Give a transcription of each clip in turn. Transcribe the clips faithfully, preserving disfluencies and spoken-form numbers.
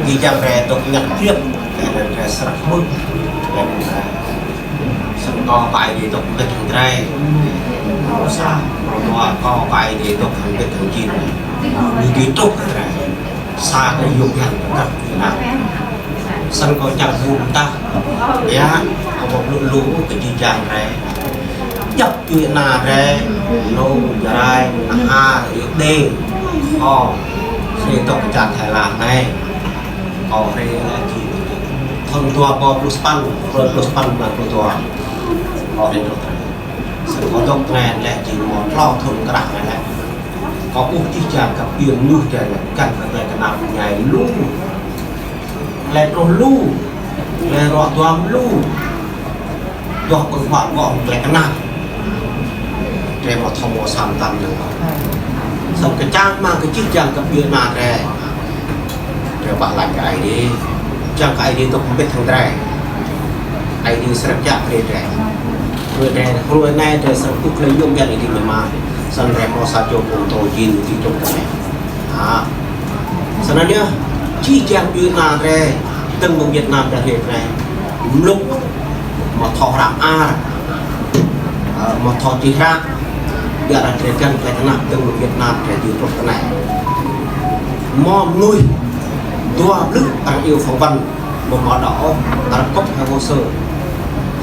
Jih jang rai dŏ ñăk biă, rai srăk mŭt, rai srăk kâo kơ Aê Diê dŏ mbĭt hăng rai. Sa, pơrơmua kâo kơ Aê Diê dŏ mbĭt hăng jing. Ñu dŏ truh kơ rai. Sa kơ yŭk yang kơ kăk kơ nă. Snăn kâo čang hŭm tah. Yă, kâo ƀuh lu lu kơ jih jang rai. Djăp djuê ana rai, nô, Jarai, Nahar, Yôđê. Ơ, sĭt dŏ kơ čar Thái Lan anai. Kâo rai jing thŭn dua rơbâo pluh sapăn, dua rơbâo pluh sapăn, dua rơbâo pluh dua. Kâo rai dŏ rai. Snăn kâo dŏ rai lĕ jing mâo klâo thŭn kơđah rai lĕ. Kâo ƀuh jih jang găp djuê mơnuih drei lĕ găn kơ klei knap mñai lu. Klei truh lu, klei ruă duam lu. Duah ƀơ̆ng huă kơ klei knap. Drei mâo thâo mâo sa mơtam ñu. Snăn kơčăng mă kơ jih jang găp djuê ana drei. Drei wah lač kơ Aê Diê. Čang kơ Aê Diê dŏ mbĭt hăng drei. Aê Diê srăng kiă brơi drei. Brơi drei, hrơi anai drei srăng ƀuh klei yôm biă Aê Diê mơ̆ mă. Snăn drei mâo sa čô pô mtô jing ti čŭk drei. Hă. Snăn yơh, jih jang djuê ana drei, dơ̆ng mơ̆ng Việt Nam drei hriê drei. Mlŭk, mâo thâo hră mơar, ơ, mâo thâo čih hră, biă dah drei găn klei knap dơ̆ng mơ̆ng Việt Nam drei dŏ truh kơ anai. Mâo mnuih, dua blư̆ arăng iâu phỏng vấn, mâo mâo đŏ ôh, arăng kŏp hăng hồ sơ,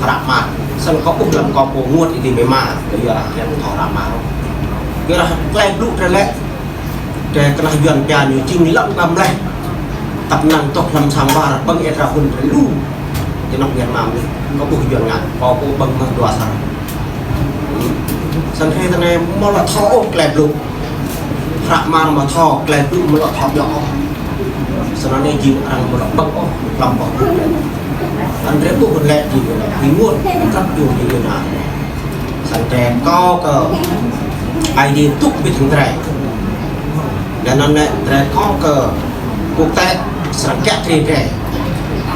hră mơar. Snăn kâo ƀuh lăm kâo pô ngŏt ih ti mê ma, kơ yua dah drei mâo thâo hră mơar. Yua dah klei blŭ drei lĕ, Drei kơnah Yuăn pia ñu jing lăm kơ mleh. Tăp năng tŏk hlăm sang war ƀơ̆ng ĕt rah hŭn drei lu. Ti anôk Việt Nam anai. Kâo ƀuh Yuăn ngă. Kâo ƀuh ƀơ̆ng mơ̆ng dua sang. Snăn hĭ tơ anai mâo lŏ thâo ôh klei blŭ. Hră mơar mâo thâo klei blŭ mâo lŏ thâo djŏ ôh. Snăn anai jing arăng mâo lŏ ƀơ̆ng ôh. Hlăm boh blŭ. Anăn drei ƀuh lĕ jing. Ƀing ngŏt. Kăp jur jing anăn. Snăn drei kâo kơ Aê Diê dŏ mbĭt hăng drei. Leh anăn lĕ drei kâo kơ quốc tế srăng kiă kriê drei.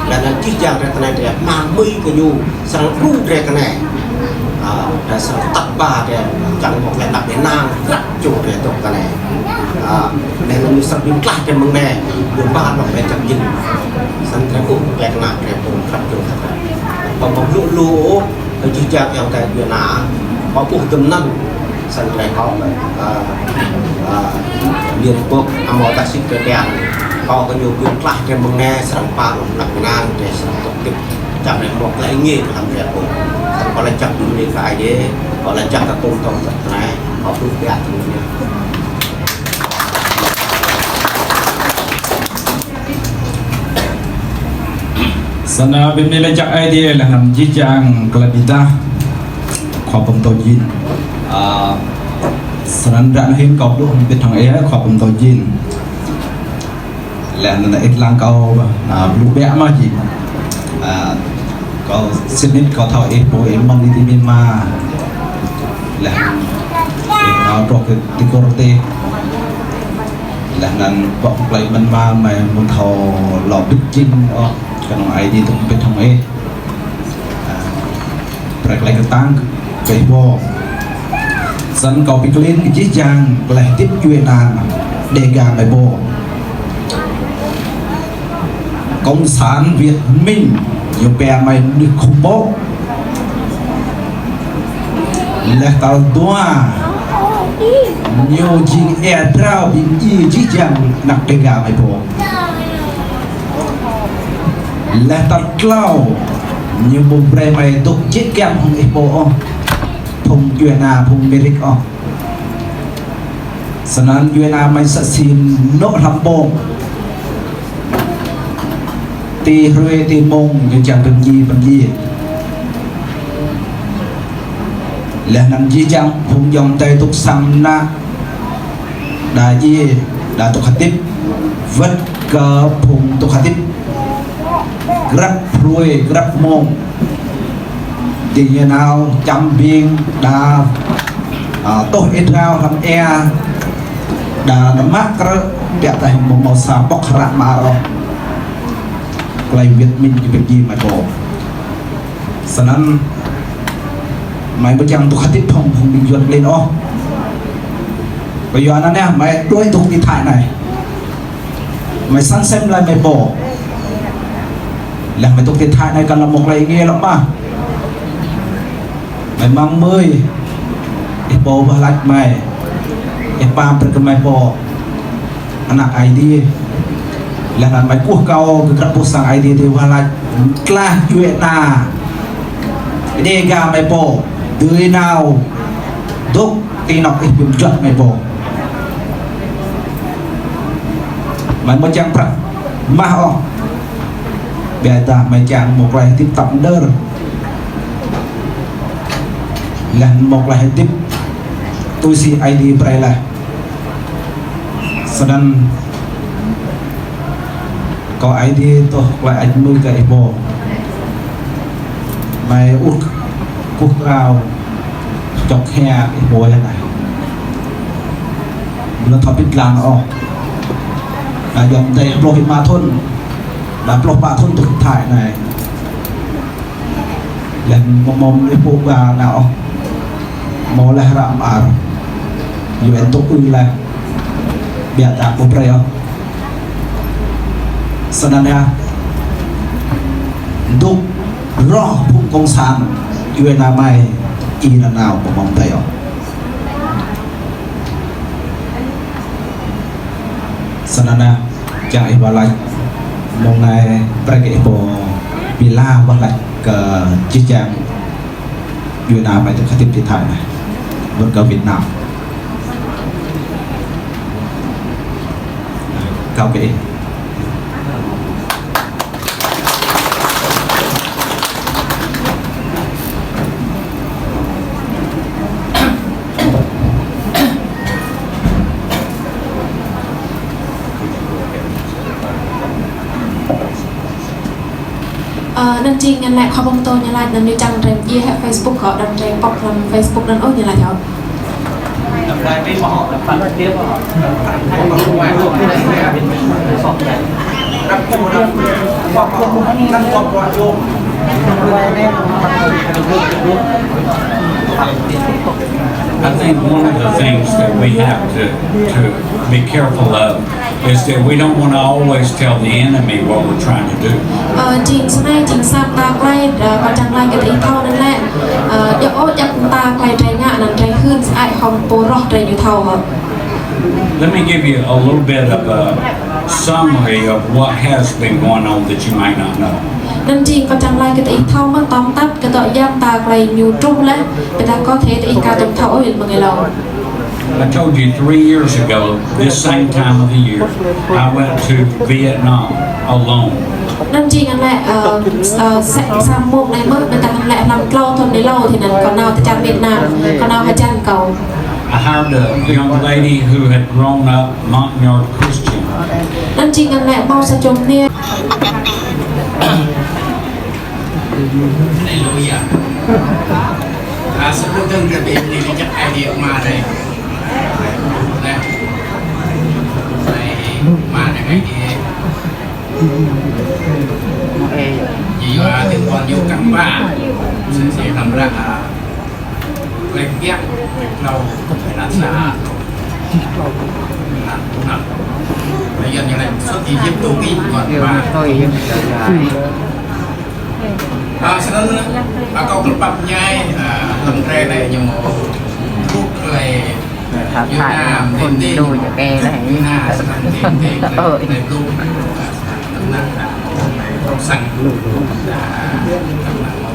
Leh anăn jih jang drei tơ anai drei hmăng mui kơ ñu srăng đru drei tơ anai. Ơ, drei srăng tăt ba drei čang mâo klei hlăp ƀĕ nang răk čô drei dŏ tơ anai. Ơ, leh anăn ñu srăng bi mtlaih drei mơ̆ng anai, ñu ba anôk drei čang jing. Snăn drei ƀuh klei knap drei ƀuh răk čô drei. Ƀơ̆ng ƀơ̆ng lu lu ôh, Kơ jih jang ayŏng adei djuê ana, kâo ƀuh dŭm anăn, snăn drei kâo, ơ, ơ, Liên Hợp Quốc, amâo tah sĭt kơ tian, kâo kơ ñu bi mtlaih drei mơ̆ng anai srăng pă lŏ năp nang drei srăng tŏk tĭp, čang drei mâo klei êngiê kơ hlăm drei pô. Snăn kâo lač jăk dŭm ni kơ Aê Diê, kâo lač jăk kơ pô mtô tơ anai, kâo ƀuh biă dŭm ni. Snăn, ơ, ƀing ni lač jăk Aê Diê leh anăn jih jang klei bi dah khua pô mtô Jin. Ơ, snăn ră anai hĭn kâo blŭ hăng ƀĭt hăng ih khua pô mtô Jin. Leh anăn ih lăng kâo, ơ, blŭ biă mơ̆ Jin. Ơ, kâo sĭt nik kâo thâo ih pô ih mơ̆ng ih ti Myanmar. Leh ih nao truh kơ ti Kôrate. Leh anăn ƀơ̆ng klei mĭn mă mơi mơ̆ng thâo lŏ bĭt jing ôh, kơnơ̆ng Aê Diê dŏ mbĭt hŏng ih. Ơ, brei klei kơtang kơ ih pô. Snăn kâo bi klin kơ jih jang klei hdĭp djuê ana Đêga mơi pô. Cộng sản Việt Minh ñu pia mơi mơnuih khủng bố. Leh tal dua ñu jing ia drao ƀing ih jih jang anak Đêga mơi pô. Leh tal tlâo ñu ƀu brei mơi dŏ jĕ giăm hŏng ih pô ôh. Phung djuê ana phung Amêrik ôh. Snăn djuê ana mơi sa sĭn nŏ hlăm ƀơ̆ng. Ti hruê ti mông ñu čang pơmjĭ pơmjĭ. Leh anăn jih jang phung ayŏng adei tŭk sang ană. Đa djiê, đa tŭk hơdip. Wơ̆t kơ phung tŭk hơdip. Grăp hruê, grăp mông. Ding ñu nao čăm ƀing đa, ơ, tuh ih drao hlăm ia, đa nao mă krư̆, biă tah mâo mâo sa pŏk hră mơar ôh. Klei Việt Minh ñu pơjing mă kơ. Snăn, Mơi ƀu kiăng dŏ hơdip hăng phung ƀing juăt lin ôh. Kơ yua anŭn yơh, mơi đuaĭ dŏ ti Thái anai. Mơi săn sem laih mơi pô. Laih mơi dŏ ti Thái anai kăn lăm mơ̆ng laih ngă lăm mă. Mơi mơ̆ng mơi. Ih pô wah laĭ mơi. Ih pam brơi kơ mơi pô. Ană Aê Diê. Laih anŭn mơi kơkuh kâo kơ grăp boh sang Aê Diê tơ wah laĭ tơlơi djuai ania. Đe gah mơi pô. Dưi nao. Dŏ ti anŏ ih ƀing juăt mơi pô. Mơi ƀu kiăng prăk mah ôh. Biă dah mơi kiăng mơ̆ng laih hơdip tơpơ̆n đơr. Laih mơ̆ng laih hơdip tui si Aê Diê brơi laih. Snăn kâo Aê Diê tŏh klai ăč mơ̆ng kơ ih pô. Mơi ur kơkuh kâo čŏk hia ih pô yơh anai. Mlâo thâo pĭt lăng ôh. Đa yom dei pluh êma thŭn. Đa pluh pă thŭn dŏ Thái anai. Laih mơ̆ng mơ̆ng ih pô ba nao ôh. Mơ̆ng laih răm ar. Yua ên tŭ ư laih. Biă dah ƀu brơi ôh. Snăn yơh. Dŏ rŏh phung cộng sản. Yua ană mơi ih nao mơ̆ng mơ̆ng dei ôh. Snăn yơh. Čang ih wah laĭ, mơ̆ng anai brơi kơ ih pô bi la wah laĭ kơ jih jang djuai ania mơi dŏ hơdip ti Thái anai. Ƀuôn kơ Việt Nam. Kâo kơ ih. Ơ, anŭn jing ngăn lĕ khua pơtô ñu laĭ anŭn ñu čang drei djai hĕ Facebook hŏ, đăm drei pŏk lăm Facebook anŭn ôh ñu laĭ hŏ. I think one of the things that we have to, to be careful of is that we don't want to always tell the enemy what we're trying to do. Ơ, jing snei, jing sa mta klai, ơ, kâo čang klai kơ ih thâo anŭn lĕ, ơ, djŏ ôh, djŏ mta klai drei ngă anŭn drei hưn sơăi hŏng pô roh drei ñu thâo hŏ. Let me give you a little bit of a summary of what has been going on that you might not know. Anŭn jing kâo čang klai kơ ih thâo mơ̆n tóm tắt kơ dŏ ya mta klai ñu truh laih, ƀiădah kâo thâo ih ka dŏ thâo ôh yơh mơ̆ng ih hlâo. I told you three years ago, this same time of the year, I went to Vietnam alone. Anŭn jing ngăn lĕ, ơ, ơ, sa, sa mông anai mơ̆n, mơ̆ng tơlơi lĕ năm tlâo thŭn ih hlâo, tơdang kâo nao tơ čar Việt Nam, kâo nao hơjăn kâo. I hired a young lady who had grown up Montagnard Christian. Anŭn jing ngăn lĕ hmâo sa čô mơnuih. Haleluya. A, sơkŭt dơ̆ng kơ ƀing ih ngă jak Aê Diê mă anai. Anai. Anai, mă anai Aê Diê. Yua ƀing ƀôn yua kăng ba. Sĭt sĭt năm ră, a, klĕ kiăng, klĕ klâo, klĕ nat sa. Nat, nat. Lĕ yua ñu lĕ sut Êjip tŭ kĭ ƀôn ba. A, snăn, a, kâo kơpăp ñai, a, lăm drei lĕ ñu mơ̆ ƀuh klĕ Việt Nam, phun đu ñu kê lĕ. Việt Nam, snăn tĭng tĭng, klĕ, klĕ blŭ. Snăn, a, thâo săng. A,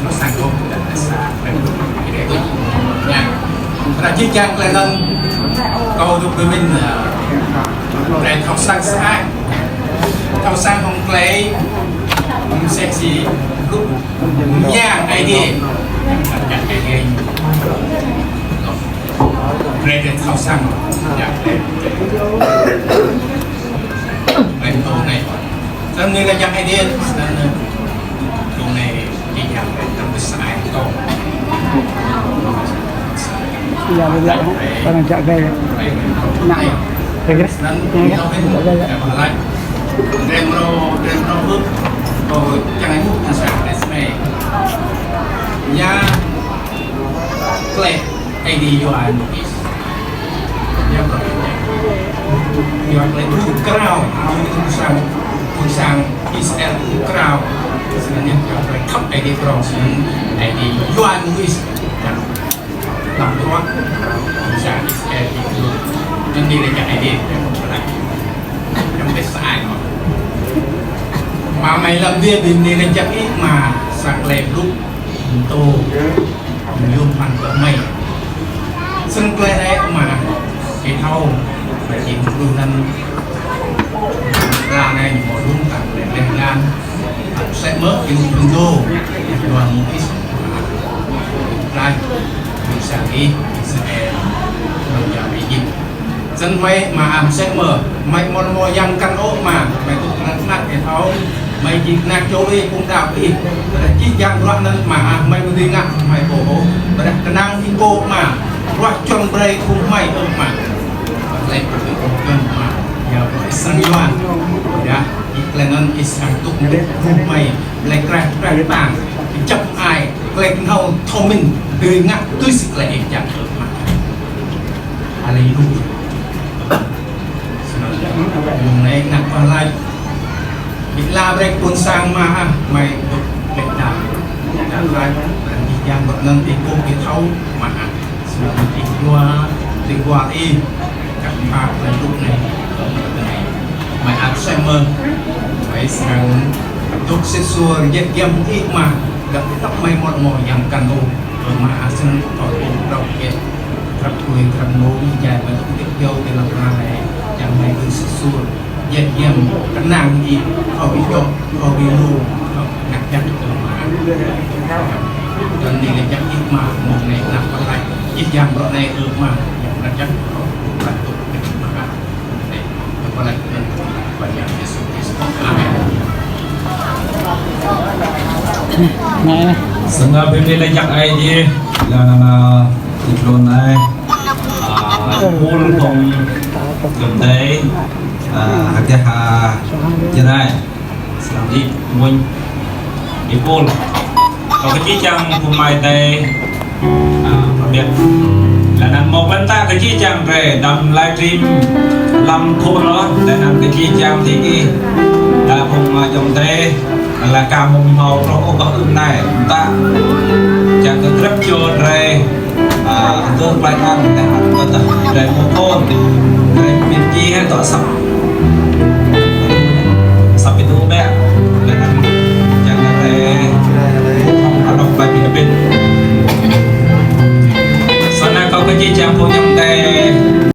thâo săng ôh, a, sa, klĕ blŭ. Ñu. Ră jih jang klĕ anŭn, kâo dŏ pơmĭn, a, klĕ thâo săng sơăi. Thâo săng hŏng klĕ, msĕ si blŭ. Mơyang Aê Diê. Mơyang Aê Diê. Brơi kơ thâo săng. Mơyang Aê Diê. Brơi kơ thâo anai. Snăn anai kơ Yang Aê Diê. Snăn anai. Kơ anai. Jih jang brơi kơ thâo săng kâo. Iya, iya. Orang jak gaya. Nah. Snăn, ya, ya. Drei mrâo, drei mrâo hơ̆k, kâo čang ai mŭt sa, drei sơmai. Ya, Klĕ Aê Diê yua anŭn is. Yua klĕ, yua klĕ ƀu krao, ƀu sang, ƀu sang Israel ƀu krao. Snăn yơh, yua klĕ khăp Aê Diê krong snăn Aê Diê yua anŭn is. Lăm truă, ƀu sang Israel ƀu krao. Anŭn anai lĕ jak Aê Diê, yang ƀuh lĕ. Yang ƀuh sa ai mơ̆. Mă mơi lăm Aê Diê ƀing anai lĕ jak ih mă sa klĕ blŭ. Tô, yôm hăng kơ mơi. Snăn klĕ anai mă, ih thâo, ƀơi jing kru anăn, klă anai ñu mơ̆ lŭng tăng lĕ lĕ ngăn, sĕ mơ̆ ih lŭng tô, yua mơ̆ is, klĕ, bisa ih, Israel, lăm jam ih jing. Snăn mơi mă ah msĕ mơ̆, mơi mơ̆n mơ̆ yang kăn ôh mă, mơi tŭ kơnang kơnang ih thâo, mơi jing kơnang čô ih, phung đăo ih. Ƀiădah jih jang bruă anăn mă ah, mơi mơ̆ dưi ngă, mơi pô ôh. Ƀiădah kơnang ih pô mă, ruah čuăn brơi phung mơi ôh mă. Lĕ phung ih pô čuăn mă, yua bruă ih srăng yua. Ƀiădah, ih klĕ anăn ih srăng tŭ mơ̆ phung mơi, lĕ krah krah pang, jăp ai, klĕ knhâo thâo mĭn, dưi ngă tui si klĕ ih čang ôh mă. Haleluya. Snăn, mơ̆ng anai ngă pơlač. Ƀiădah brơi ƀuôn sang mă ah, mơi dŏ lĕ đa. Đa lač, brơi jih jang bruă anăn ih pô ih thâo mă ah. Snăn ih yua, ih yua ih. Kăp mă klĕ blŭ anai. Mơi ăt sĕ mơ̆. Mơi srăng dŏ sĭt suôr, yet giăm ih mă. Găp găp mơi mơ̆n mơ̆ yang kăn ôh. Mă ah snăn kâo ƀuh krăp kĕ. Krăp tui krăp mông, jai mơi dŏ kĕ kâo kơ lăm anai. Yang mơi dŏ sĭt suôr. Yet giăm kơnang ih, kâo ƀu djŏ, kâo ƀu lu, kâo ngă jăk kơ mă. Anŭn anai lĕ jak ih mă, mơ̆ng anai ngă pơlač, jih jang bruă anai ih mă, yang ngă jăk kâo, kâo tŭ kơ mă. Anai, pơlač anăn, Khua Yang Yêsu Krist. Amen. Snăn ƀing anai lĕ jak Aê Diê, lăng anăn, ih tluôn anai. A, pul phung jum dei, a, hơgĕh, a, jơrai. Srăng ih mơ̆n. Ih pul. Kâo kơ jih jang phung mơi dei, a, pơƀiă. Lăng anăn mơ̆ ƀuăn ta kơ jih jang drei, đăm live stream lăm khul ôh, lăng anăn kơ jih jang ti ih. Ta phung, a, jum dei. Lĕ ka mơ̆ng hmâo rŏh ôh kơ ưm anai, mtă. Čang kơ grăp čô drei, a, kơ klai tăng, kơ tah drei mơ̆ khôn, drei mĭn ki hĕ tŏ săp.